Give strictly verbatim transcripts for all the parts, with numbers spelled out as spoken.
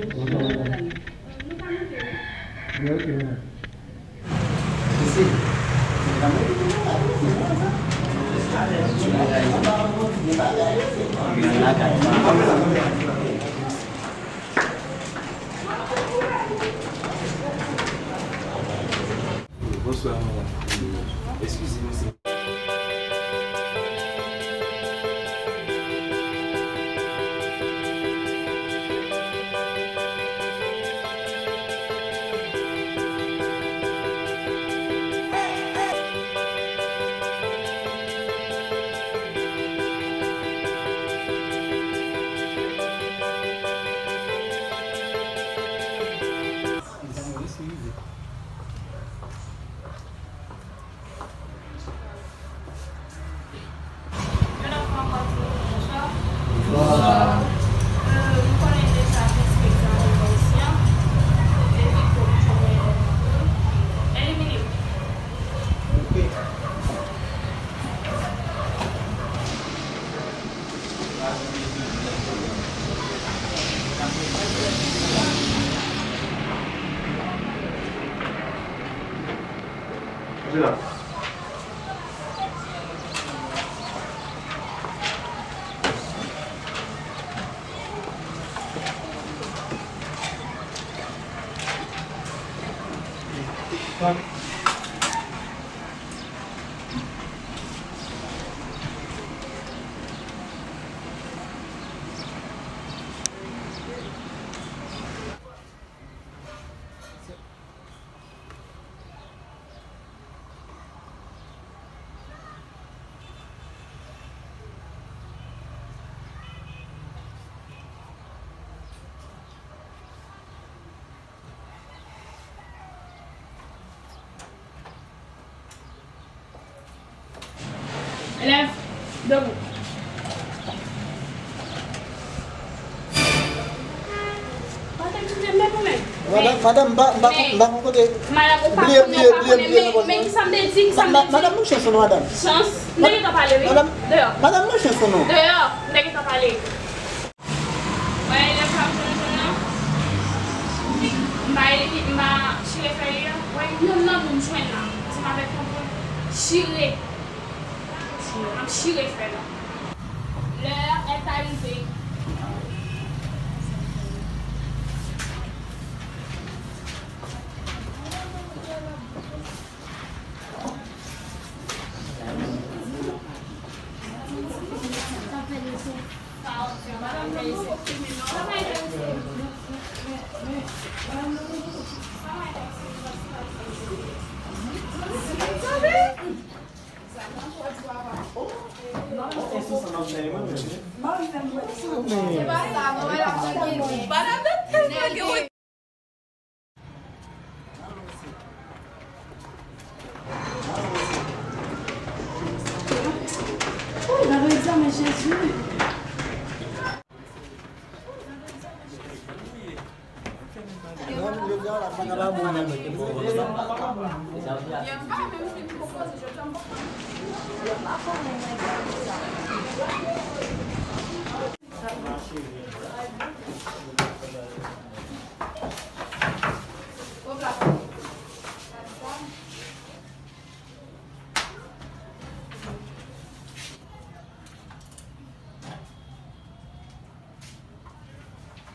Bonjou, madanm. Bonswa, madanm. Eskize m, se Madam, kòman w ye? Bonswa. Bonswa. Euh, nou konnen deja enspektè an rive isi an. Epi pou nou elimine l. Ok. Elèv, debout. Pa te kite m, men pou mwen. Madanm, madanm, m pa, m pa, m pa konn kote. Madanm, ou pa bliye, konnen, bliye, ou pa bliye, konnen, bliye, men, men kisa m te di, kisa m te di? Madanm, mwen chans ou non, madanm. Chans? M te gentan pale, wi. Madanm, deyò. Madanm, mwen chans ou non. Deyò, m te gentan pale. Wè, lè m pa jwenn jwenn nan, m ba li, m ba chire fèy li an. Wè, youn nan nou m jwenn nan, ansanm avèk tonton, chire. M ap chire fèy la. Lè a, èl ta rive.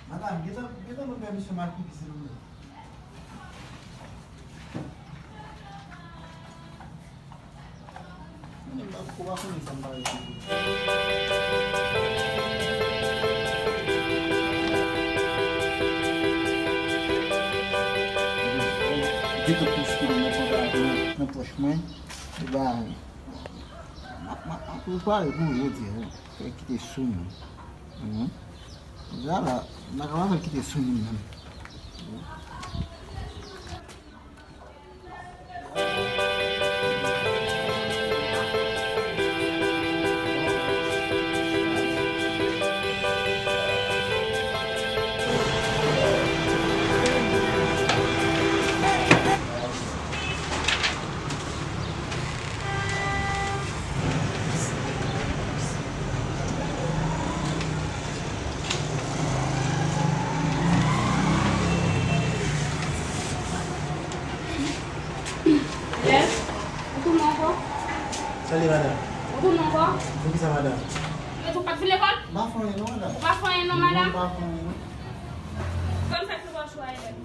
Madanm, gentan, gentan ban m pèmisyon m al pipi, silvouplè. Mwen menm, m pa, ou pa konnen sa m pale sou li. Gentan plis ke nan pòch, nan, nan pòch mwen. E ba, m ap, m ap, m ap prepare pou jodi a, wi. Fè kite sou nou. Mhm. Deja la, m pa ka pa fè kite sou nou menm. Madan. Ou tounen ankò? Poukisa, madan? Mèt ou pa t vin lekòl? M pa fè anyen non, madan. Ou pa fè anyen non, madan? Non, m pa fè anyen non. Kòm sa k fè w chwa elèv?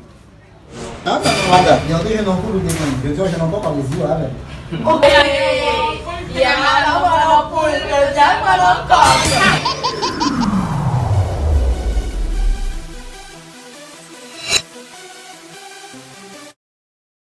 Nan, nan, non, madan. Yè w te jwenn yon poul ou te konn. Jodi a w jwenn yon kòk, w ap ret viv avè l. Yè madan pran yon poul, jodi a l pran yon kòk.